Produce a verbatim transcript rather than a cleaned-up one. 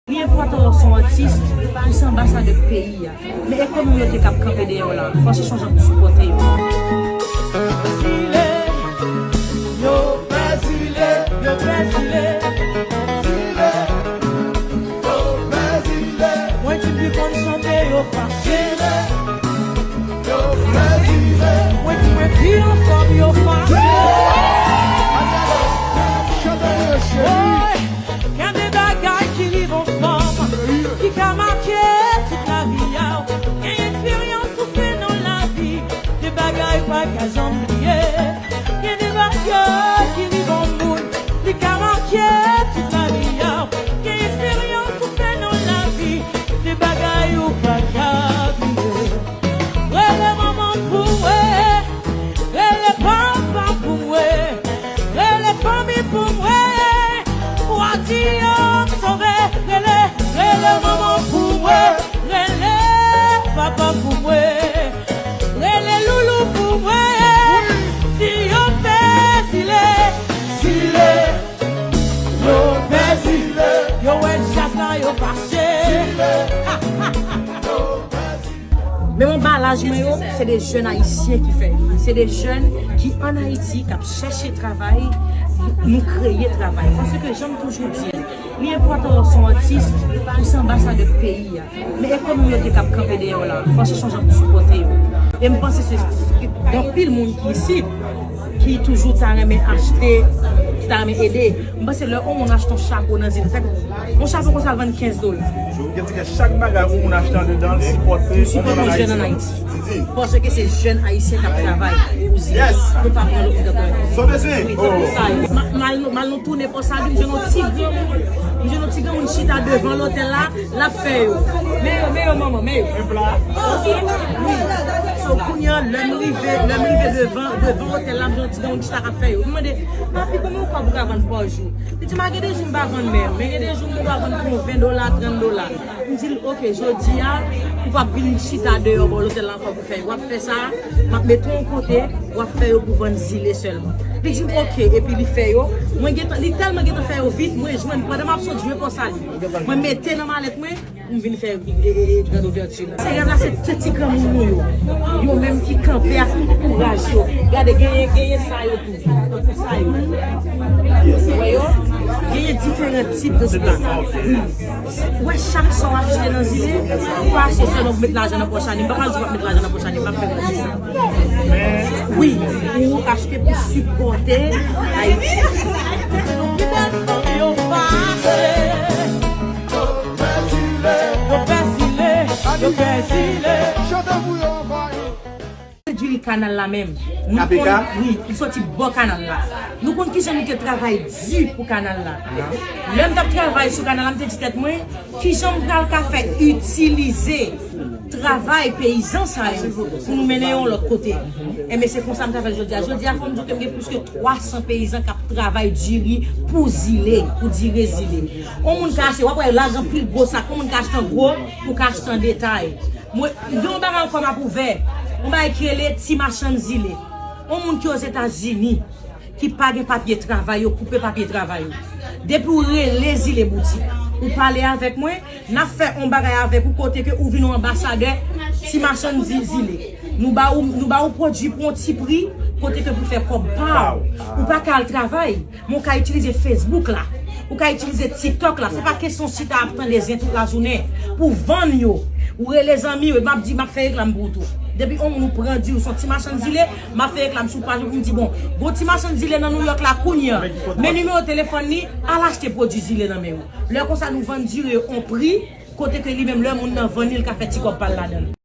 Li enpòtan lè w se yon atis, ou se anbasadè peyi a. Men ekonomi yo te k ap kanpe dèyè w la, fò w chèche yon jan pou sipòte yo. Zile, yo pè zile, yo pè zile. Zile, yo pè zile. Mwen di m pi konn chante, yo fache. Zile, yo pè zile. Mwen di mwen pi anfòm, yo fache. Chante, cheri. Gen de bagay ki rive yon fanm ki ka make tout lavi a w. Gen eksperyans ou fè nan lavi, de bagay ou pa ka janm bliye. Gen de bagay ki rive yon moun, li ka make tout lavi a w. Gen eksperyans ou fè nan lavi, de bagay ou pa ka bliye. Rele manman pou mwen, rele papa pou mwen, rele fanmi pou mwen. Ou a di yo m sove, rele, rele manman pou mwen, rele papa pou mwen, rele loulou pou mwen. Di yo pè zile, zile, yo pè zile. Yo wè djaz la, yo fache. Men anbalaj mwen yo, se de jèn ayisyen ki fè yo. Se de jèn ki ann Ayiti, k ap chèche travay, nou kreye travay. Paske jan m toujou di l, li enpòtan lè w se yon atis, ou se anbasadè peyi a. Men ekonomi yo te k ap kanpe dèyè w la, fò w chèche yon jan pou sipòte yo. E m panse se, se gen anpil moun ki isit, ki toujou ta renmen achte, ki ta renmen ede. M panse lè yon moun achte yon chapo nan zile, fèk yon chapo konsa vann kenz dola. Chak bagay yon moun achte andedan l, sipòte yon jèn ann Ayiti. Paske se jèn ayisyen k ap travay pou zile. Nou pa pran lòt moun tankou yo. Wi, tankou sa yo. M al, m al nan tounen Pòsali, m jwenn yon ti granmoun, m jwenn yon ti granmoun chita devan lotèl la, l ap fè yo. Men yo, men yo, manman, men yo. Wi. So, kounye a, lè m rive, lè m rive devan, devan otèl la, m jwenn yon ti granmoun chita k ap fè yo. M mande, "Papi, konbyen w kwè ou ka vann pa jou?" Li di m, "A, gen de jou m pa vann menm, men gen de jou m ka vann pou ven dola, trant dola." M di l, "Oke, jodi a, ou p ap vin chita deyò bò lotèl la ankò pou fè yo. W ap fè sa, m ap mete w yon kote, w ap fè yo pou vann zile sèlman." Li di m, "Oke," epi li fè yo. Mwen gentan, li tèlman gentan fè yo vit, mwen jwenn, pandan m ap sot jwe Pòsali, mwen mete nan malèt mwen, m vin fè, e, e, e, grand ouvèti la. Se rèv la, se ti, ti granmoun nou yo. Yo menm ki kanpe ak tout kouraj yo. Gade, genyen, genyen sa yo tou. Tankou sa yo. Wè yo? Genyen diferan tip de sa. Wi. Wè, chak sa w achte nan zile, ou pa achte sèlman pou met lajan nan pòch Annie. M pa pral di w ap met lajan nan pòch Annie, m pa fè manti sa. Wi, ou achte pou sipòte Ayiti. Pi bèl fanmi yo fache. Yo pè zile, yo pè zile. Chante pou yo ankò. Di li kanal la menm. Nou konn, wi, li soti bò kanal la. Nou konn kijan nou te travay di pou kanal la. Lè m t ap travay sou kanal la, m te di tèt mwen, kijan m pral ka fè itilize travay peyizan sa yo pou nou mennen yo yon lòt kote. Enben, se konsa m travay jodi a. Jodi a, fò m di w ke m gen plis ke twa san peyizan k ap travay diri pou zile, pou dire zile. Yon moun ka achte, w ap wè lajan pil gwo sak, yon moun ka achte an gwo, ou ka achte an detay. Mwen, gen yon bagay ankò m ap ouvè. Yon bagay ki rele Ti Machann Zile. Yon moun ki Ozetazini, ki pa gen papye travay, yo koupe papye travay yo. Depi w rele Zile Boutik, ou pale avèk mwen, n ap fè yon bagay avèk ou kote ke ou vin yon anbasadè Ti Machann Zi-, Zile. Nou ba ou, nou ba ou pwodui pou yon ti pri, kote ke pou fè kòb pa w. Ou pa ka al travay. Men w ka itilize Facebook la, ou ka itilize TikTok la. Se pa kesyon chita ap tande zen tout lajounen pou vann yo. Ou rele zanmi w, m ap di, m ap fè reklam pou ou tou. Depi yon moun ou pran di ou se yon Ti Machann Zile, m ap fè reklam sou paj ou pou m di, bon, gon Ti Machann Zile nan Nouyòk la kounye a. Men nimewo telefòn li, al achte pwodui zile nan men yo. Lè konsa nou vann diri yo yon pri, kote ke li menm lè moun nan vann li, li ka fè ti kòb pa l ladan l.